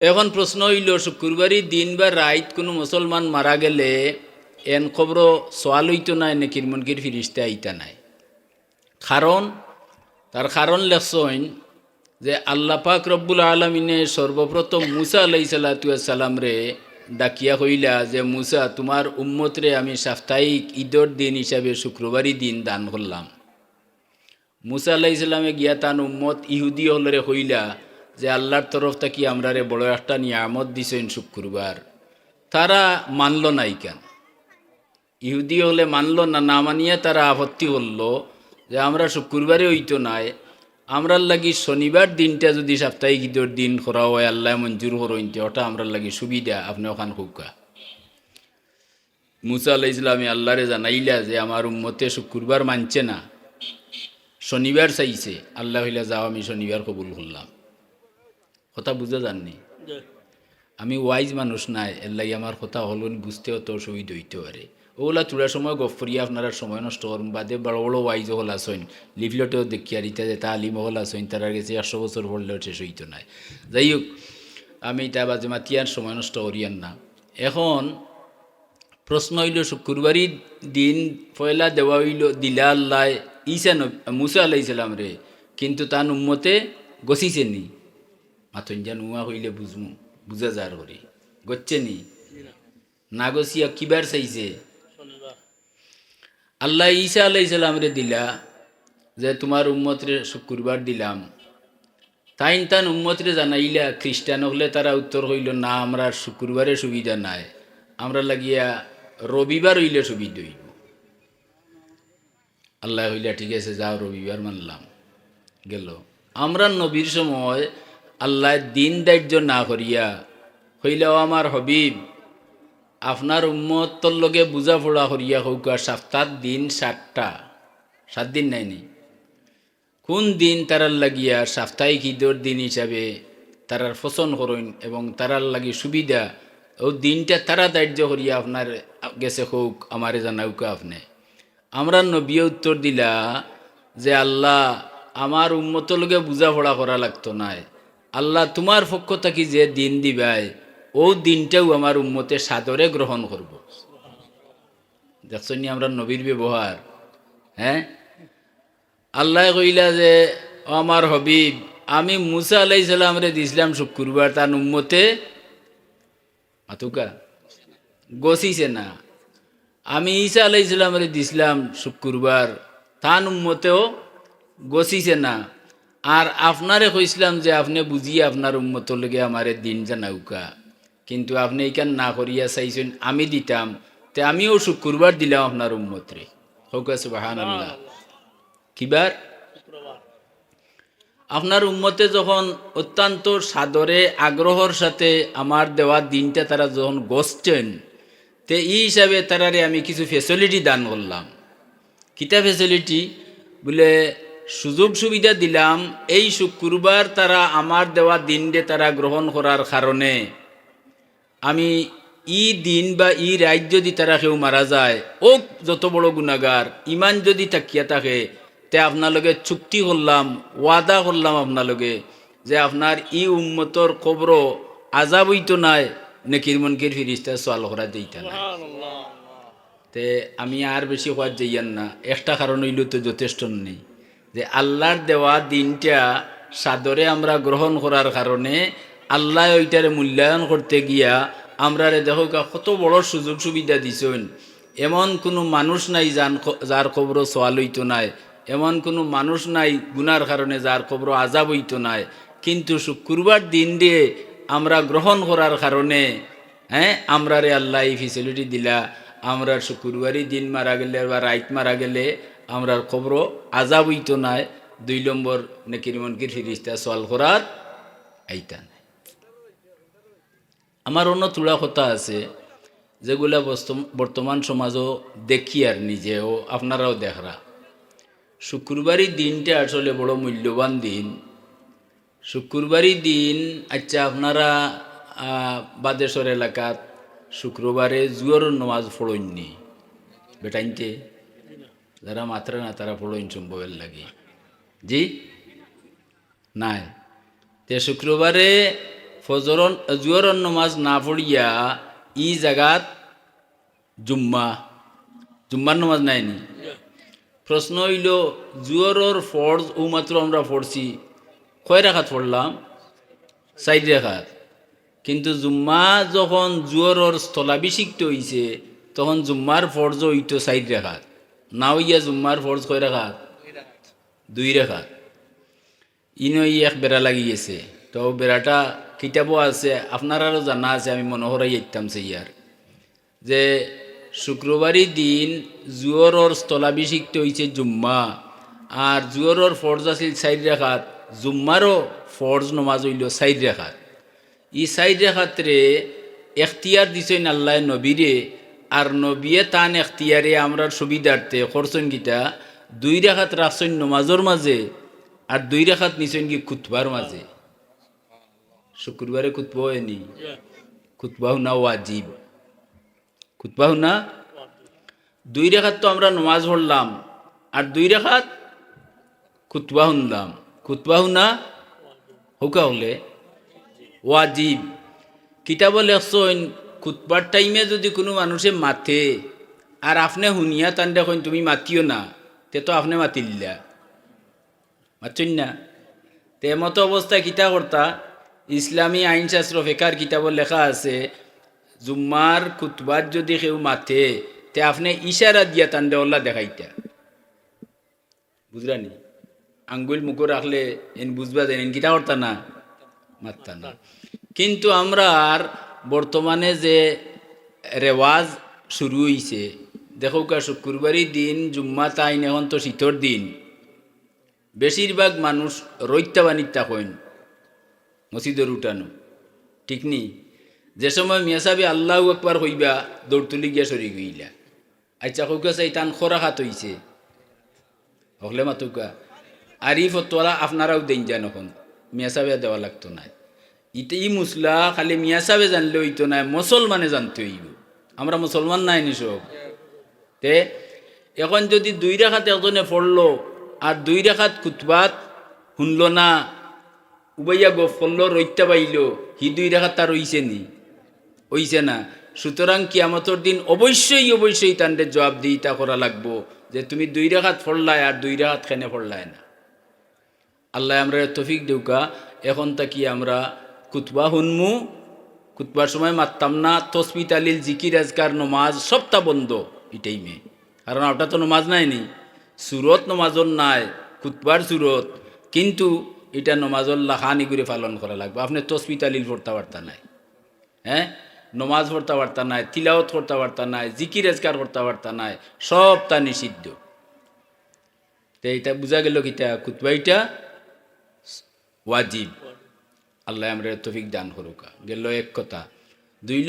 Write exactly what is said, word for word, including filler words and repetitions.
এখন প্রশ্ন অইলো, শুক্রবারই দিন বা রাইত কুনু মুসলমান মারা গেলে এন কবরো সওয়াল অইতো নায়, নেকির মুনকির ফিরিস্তা আইতা নায়? কারণ, তার কারণ লেখছইন যে আল্লাহ পাক রব্বুল আলামিনে সর্বপ্রথম মুসা আলাইহিস সালাতু ওয়াস সালামরে ডাকিয়া কইলা যে, "মুসা, তুমার উম্মতরে আমি সাপ্তাহিক ঈদর দিন হিসাবে শুক্রবারই দিন দান করলাম।" মুসা আলাইহিস সালামে গিয়া তান উম্মত ইহুদি অকলরে কইলা যে, "আল্লাহর তরফ থাকি আমরারে বড় একটা নিয়ামত দিছইন শুক্রবার।" তারা মানলো না ইখান। ইহুদি অকলে মানলো না, না মানিয়া তারা আপত্তি করলো যে, "আমরা শুক্রবারে অইতো নায়, আমরার লাগি শনিবার দিনটা যুদি সাপ্তাহিক ঈদর দিন করা অয়, আল্লায় মঞ্জুর করইন তে, ওটা আমরার লাগি সুবিধা, আপনে ওখান কউক্কা।" মুসা আলাইহিস সালামে আল্লাহরে জানাইলা যে, "আমার উম্মতে শুক্রবার মানছে না, শনিবার চাইছে।" আল্লায় কইলা, "যাও, আমি শনিবার কবুল করলাম।" কথা বুঝা যারনি? জি। আমি ওয়াইজ মানুষ নায়, এরলাগি আমার কথা অকল বুঝতে অত অসুবিধা অইতে পারে। অউলা থুড়া সময় গফ করিয়া আপনারার সময় নষ্ট করমু, বাদে বড় বড় ওয়াইজ অকল আছইন, লিফলেটও দেখিয়ার ইতা যেতা আলিম অকল আছইন, তারার গেছে একশো বছর পড়লেও শেষ অইতো নায়। যাই হোক, আমি ইতা বাজে মাতিয়ার সময় নষ্ট করিয়ার না। এখন প্রশ্ন অইলো, শুক্রবারই দিন পয়লা দেওয়া অইলো, দিলা আল্লায় ঈসা নব-, মুসা আলাইহিস সালামরে, কিন্তু তান উম্মতে গছিছে নি? মাতইন যেন, উয়া কইলে বুঝমু, বুঝা যার করি। গছছে নি? না গছিয়া কিবার চাইছে? আল্লায় ঈসা আলাইহিস সালামরে দিলা যে, "তুমার উম্মতরে শুক্রবার দিলাম।" তাইন তান উম্মতরে জানাইলা, খ্রিস্টান অকলে তারা উত্তর কইলো, "না, আমরার শুক্রবারে সুবিধা নায়, আমরার লাগিয়া রবিবার অইলে সুবিধা অইবো।" আল্লায় কইলা, "ঠিক আছে, যাও, রবিবার মানলাম।" গেল। আমরার নবীর সময় আল্লায় দিন ধার্য না করিয়া কইলা, "ও আমার হাবিব, আপনার উম্মতর লগে বুঝাপড়া করিয়া কউক্কা, সাপ্তার দিন সাতটা, সাত দিন নায়নি? কুন দিন তারার লাগিয়া সাপ্তাহিক ঈদর দিন হিসাবে তারার পছন্দ করইন এবং তারার লাগি সুবিধা, অউ দিনটা তারা ধার্য করিয়া আপনার গেছে কউক, আমারে জানাউক্কা আপনে।" আমরার নবীয়ে উত্তর দিলা যে, "আল্লাহ, আমার উম্মতর লগে বুঝাপড়া করা লাগতো নায়। আল্লাহ, তুমার পক্ষ থাকি যে দিন দিবায়, অউ দিনটাউ আমার উম্মতে সাদরে গ্রহণ করবো।" দেখছইন নি আমরার নবীর ব্যবহার? হ্যাঁ, আল্লায় কইলা যে, "ও আমার হাবিব, আমি মুসা আলাইহিস সালামরে দিছলাম শুক্রবার, তান উম্মতে" মাতউক্কা, "গছিছে না। আমি ঈসা আলাইহিস সালামরে দিছলাম শুক্রবার, তান উম্মতেও গছিছে না। আর আপনারে কইছলাম যে আপনে বুঝিয়া আপনার উম্মতর লগে আমারে দিন জানাউক্কা, কিন্তু আপনে ইখান না করিয়া চাইছইন আমি দিতাম, তে আমিও শুক্রবার দিলাম আপনার উম্মতরে।" কউক্কা সুবহানাল্লাহ। কিবার? আপনার উম্মতে যখন অত্যন্ত সাদরে আগ্রহর সাথে আমার দেওয়া দিনটা তারা যখন গছছইন, তে ই হিসাবে তারারে আমি কিছু facility দান করলাম। কিতা facility? বুলে, সুযোগ সুবিধা দিলাম, এই শুক্রবার তারা আমার দেওয়া দিনরে তারা গ্রহণ করার কারণে আমি ই দিন বা ই রাইত যুদি তারা কেউ মারা যায়, অউক যত বড় গুনাগার, ইমান যুদি থাকিয়া থাকে, তে আপনার লগে চুক্তি করলাম, ওয়াদা করলাম আপনার লগে, যে আপনার ই উম্মতর কবরো আজাব অইতো নায়, নেকির মুনকির ফিরিস্তায় সওয়াল করা দিতা নায়। তে আমি আর বেশি কওয়াত যাইয়ার না, একটা কারণ অইলো তো যথেষ্ট নি, যে আল্লার দেওয়া দিনটা সাদরে আমরা গ্রহণ করার কারণে আল্লায় ওইটারে মূল্যায়ন করতে গিয়া আমরারে দেখউক্কা কত বড় সুযোগ সুবিধা দিছইন। এমন কুনু মানুষ নাই যান ক-, যার কবরো সওয়াল অইতো নায়, এমন কুনু মানুষ নাই গুনার কারণে যার কবরো আজাব অইতো নায়, কিন্তু শুক্রবার দিনরে আমরা গ্রহণ করার কারণে হ্যাঁ, আমরারে আল্লায় ই facility দিলা, আমরার শুক্রবারই দিন মারা গেলে বা রাইত মারা গেলে আমরার কবরো আজাব অইতো নায়, দুই নম্বর নেকির মুনকির ফিরিস্তা সওয়াল করাত আইতা নায়। আমার অন্য থুড়া কথা আছে, যেগুলা বস্ত-, বর্তমান সমাজো দেখিয়ার নিজেও, আপনারাও দেখরা। শুক্রবারই দিনটা আসলে বড় মূল্যবান দিন। শুক্রবারই দিন, আচ্ছা, আপনারা, আহ, বাদেশর এলাকাত শুক্রবারে জুহরর নমাজ পড়ইননি? বেটাইন্তে? যারা মাতরা না, তারা পড়ইন সম্ভবের লাগি। জি? নাই। তে শুক্রবারে ফজরর, জুহরর নমাজ না পড়িয়া ই জাগাত জুম্মা, জুম্মার নমাজ নায়নি। প্রশ্ন অইলো, জুহরর ফরজ অউ মাত্র আমরা পড়ছি, কয় রাকাত পড়লাম? চাইর রাকাত। কিন্তু জুম্মা যখন জুহরর স্থলাভিষিক্ত অইছে, তখন জুম্মার ফরজ অইতো চাইর রাকাত, না অইয়া জুম্মার ফরজ কয় রাকাত? দুই রাকাত। ইনো ই এক বেড়া লাগি গেছে। তো বেড়াটা কিতাবো আছে, আপনারারও জানা আছে, আমি মনো করাই যাইতাম চাইয়ার যে শুক্রবারই দিন জুহরর স্থলাভিষিক্ত অইছে জুম্মা, আর জুহরর ফরজ আছিল চাইর রাকাত, জুম্মারও ফরজ নমাজ অইলো চাইর রাকাত। ই চাইর রাকাতরে এখতিয়ার দিছইন আল্লায় নবীরে, আর নবিয়ে তান এখতিয়ারে আমরার সুবিধার্থে করছইন কিতা, দুই রাকাত রাখছইন নমাজর মাঝে, আর দুই রাকাত নিছইন গি খুতবার মাঝে। শুক্রবারে খুতবা অয়নি, খুতবা হুনা ওয়াজিব। খুতবা হুনা, দুই রাকাত তো আমরা নমাজ পড়লাম, আর দুই রাকাত খুতবা হুনলাম। খুতবা হুনা হউকা অইলে ওয়াজিব। কিতাবো লেখছইন, খুতবার টাইমে যুদি কুনু মানুষে মাতে, আর আপনে হুনিয়া তানরে কইন, "তুমি মাতিও না", তে তো আপনে মাতিলিলা। মাতছইন না? তে এমতো অবস্থায় কিতা করতা? ইসলামী আইনশাস্ত্র ফেকার কিতাবো লেখা আছে, জুম্মার খুতবাত যুদি কেউ মাতে, তে আপনে ইশারা দিয়া তানরে অলা দেখাইতা। বুঝরানি? আঙ্গুল মুখো রাখলে এন বুঝবা যেন এন কিতা করতা না? মাততা না। কিন্তু আমরার বর্তমানে যে রেওয়াজ শুরু অইছে, দেখউক্কা শুক্রবারই দিন জুম্মা তাইন, এখন তো শীতর দিন, বেশিরভাগ মানুষ রইত্তা বানিত্তা কইন মসজিদর উঠানো, ঠিক নি? যে সময় মিয়া সাবে আল্লাহু আকবার কইবা, দৌড় তুলি গিয়া শরিক অইলা। আইচ্ছা, কউক্কা চাই, তান কয় রাকাত অইছে? হকলে মাতউক্কা। আর ই ফতোয়া আপনারাও দেইন যান অখন, মিয়া সাবে দেওয়া লাগতো নায়। ইতে ই মুসলা খালি মিয়া সাবে জানলে অইতো নায়, মুসলমানে জানতে অইবো। আমরা মুসলমান নায়নি সব? তে এখন যুদি দুই রাকাত একজনে পড়লো আর দুই রাকাত খুতবাত হুনলো না, উবাইয়া গফ করলো, রইত্তা পাইলো, হি দুই রাকাত তার অইছে নি? অইছে না। সুতরাং কিয়ামতর দিন অবশ্যই, অবশ্যই তানরে জবাবদিহিতা করা লাগবো যে তুমি দুই রাকাত পড়লায় আর দুই রাকাত কেনে পড়লায় না। আল্লায় আমরারে তৌফিক দেউক্কা, এখন থাকি আমরা খুতবা হুনমু, খুতবার সময় মাততাম না, তসবি তালিল, জিকির আজকার, নমাজ সবতা বন্ধ ই টাইমে। কারণ অটা তো নমাজ নায়নি, সুরত নমাজর নায়, খুতবার সুরত, কিন্তু ইটা নমাজর লাখান ইগুরে পালন করা লাগবো। আপনে তসবি তালিল পড়তা পারতা নায়, হ্যাঁ, নমাজ পড়তা পারতা নায়, তিলাওত করতা পারতা নায়, জিকির আজকার করতা পারতা নায়, সবতা নিষিদ্ধ। তে ইটা বুঝা গেল কিতা? খুতবা ইটা ওয়াজিব। আল্লায় আমরারে তৌফিক দান করুক্কা। গেল এক কথা। দুই